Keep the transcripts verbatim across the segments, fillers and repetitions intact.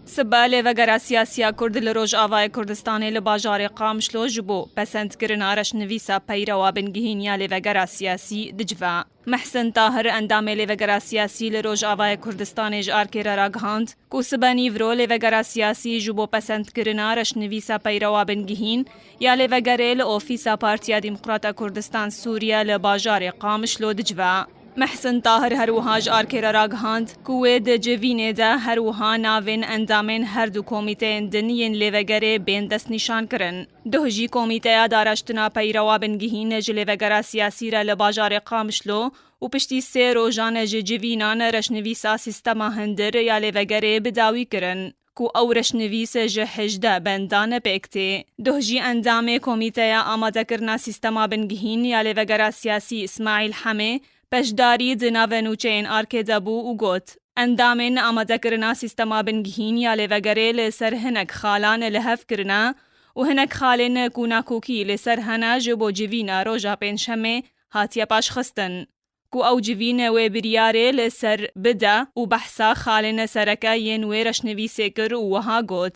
Sibe lêvegera siyasî ya Kurd li Rojavayê Kurdistanê li bajarê Qamişlo ji bo pesendkirina reşnivîsa peyrewa bingihîn ya lêvegera siyasî dicive. Mehsin Tahir, endamê lêvegera siyasî li Rojavayê Kurdistanê ji Arkê re ragihand ku sibe nîvro lêvegera siyasî ji bo pesendkirina reşnivîsa peyrewa bingihîn ya lêvegerê li ofîsa Partiya Demokrata Kurdistan Sûriye li bajarê Qamişlo dicive. Mehsin Tahir her wiha ji Arkê re ragihand ku wê di civînê de her wiha navên endamên her du komîteyên din yên lêvegerê bên destnîşankirin. Duh jî Komîteya Dareştina Peyrewa Bingihîn ji lêvegera siyasî re li bajarê Qamişlo û piştî sê rojan ji civînan reşnivîsa sîstema hundir ya lêvegerê bi dawî kirin, ku ew reşnivîs ji hejdeh bendan pêk tê. Duh jî endamê Komîteya Amadekirina Sîstema Bingihîn ya Lêvegera Siyasî Îsmaîl Hemê beşdarî di navê nûçeyên Arkê de bû û got, Endamên amadekirina sîstema bingihîn ya lêvegerê li ser hinek xalan li hev kirine û hinek xalên ku nakokî li ser hene ji bo civîna roja pêncşemê hatiye paşxistin. Ku ew civîn wê biryarê li ser bide û behsa xalên sereke yên wê reşnivîsê kir û wiha got.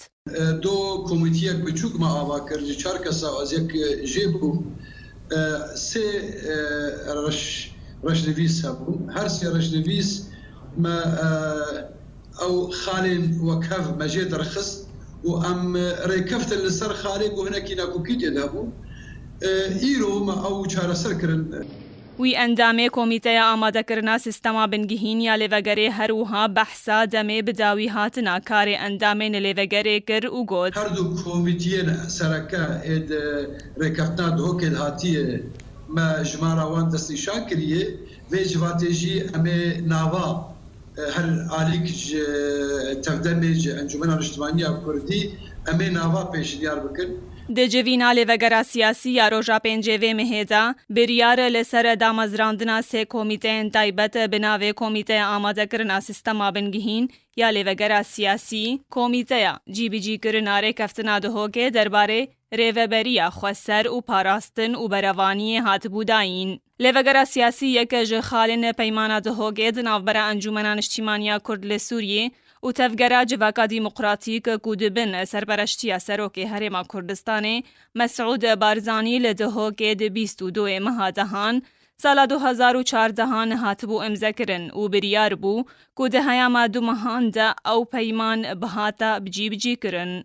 Do komîtiyek biçûk me ava kir, ji çar kesa ez yek jê bûm. Sê reş, reşnivîs hebûn. Her sê reşnivîs me ew xalên wekhev me jê derxist û em rêkeftin li ser xalê ku hinekî nakokî tê de hebû. Îro me ew çareser kirin. Wî endamê Komîteya Amadekirina Sîstema Bingihîn ya Lêvegerê her wiha behsa demê bi dawî hatina karê endamên lêvegerê kir û got. Her du komîtiyên sereke ê di rêkeftina Duhokê de hatiye me ji me re wan destnîşan kiriye. Vê civatê jî em ê nava her alîk ji tevdemê, ji Encûmena Niştimanî ya Kurdî, em ê nava pêşniyar bikin. Di civîna lêvegera siyasî ya roja pêncê vê mehê de biryar li ser damezrandina sê komîteyên taybet bi navê Komîteya Amadekirina Sîstema Bingihîn ya Lêvegera Siyasî, Komîteya Cîbicîkirina Rêkeftina Duhokê derbarê rêveberiya xweser û parastin û berevaniyê hatibû dayîn. Lêvegera siyasî yek ji xalên Peymana Duhokê di navbera Encûmena Niştîmaniya Kurd li Sûriyê û Tevgera Civaka Demokratîk ku di bin serpereştiya Serokê Herêma Kurdistanê Mesûd Barzanî li Duhokê di bîst û duyê meha dehan sala du hezar û çardehan hatibû imzekirin û biryar bû ku di heyama du mehan de ew peyman bihata bicîbicîkirin.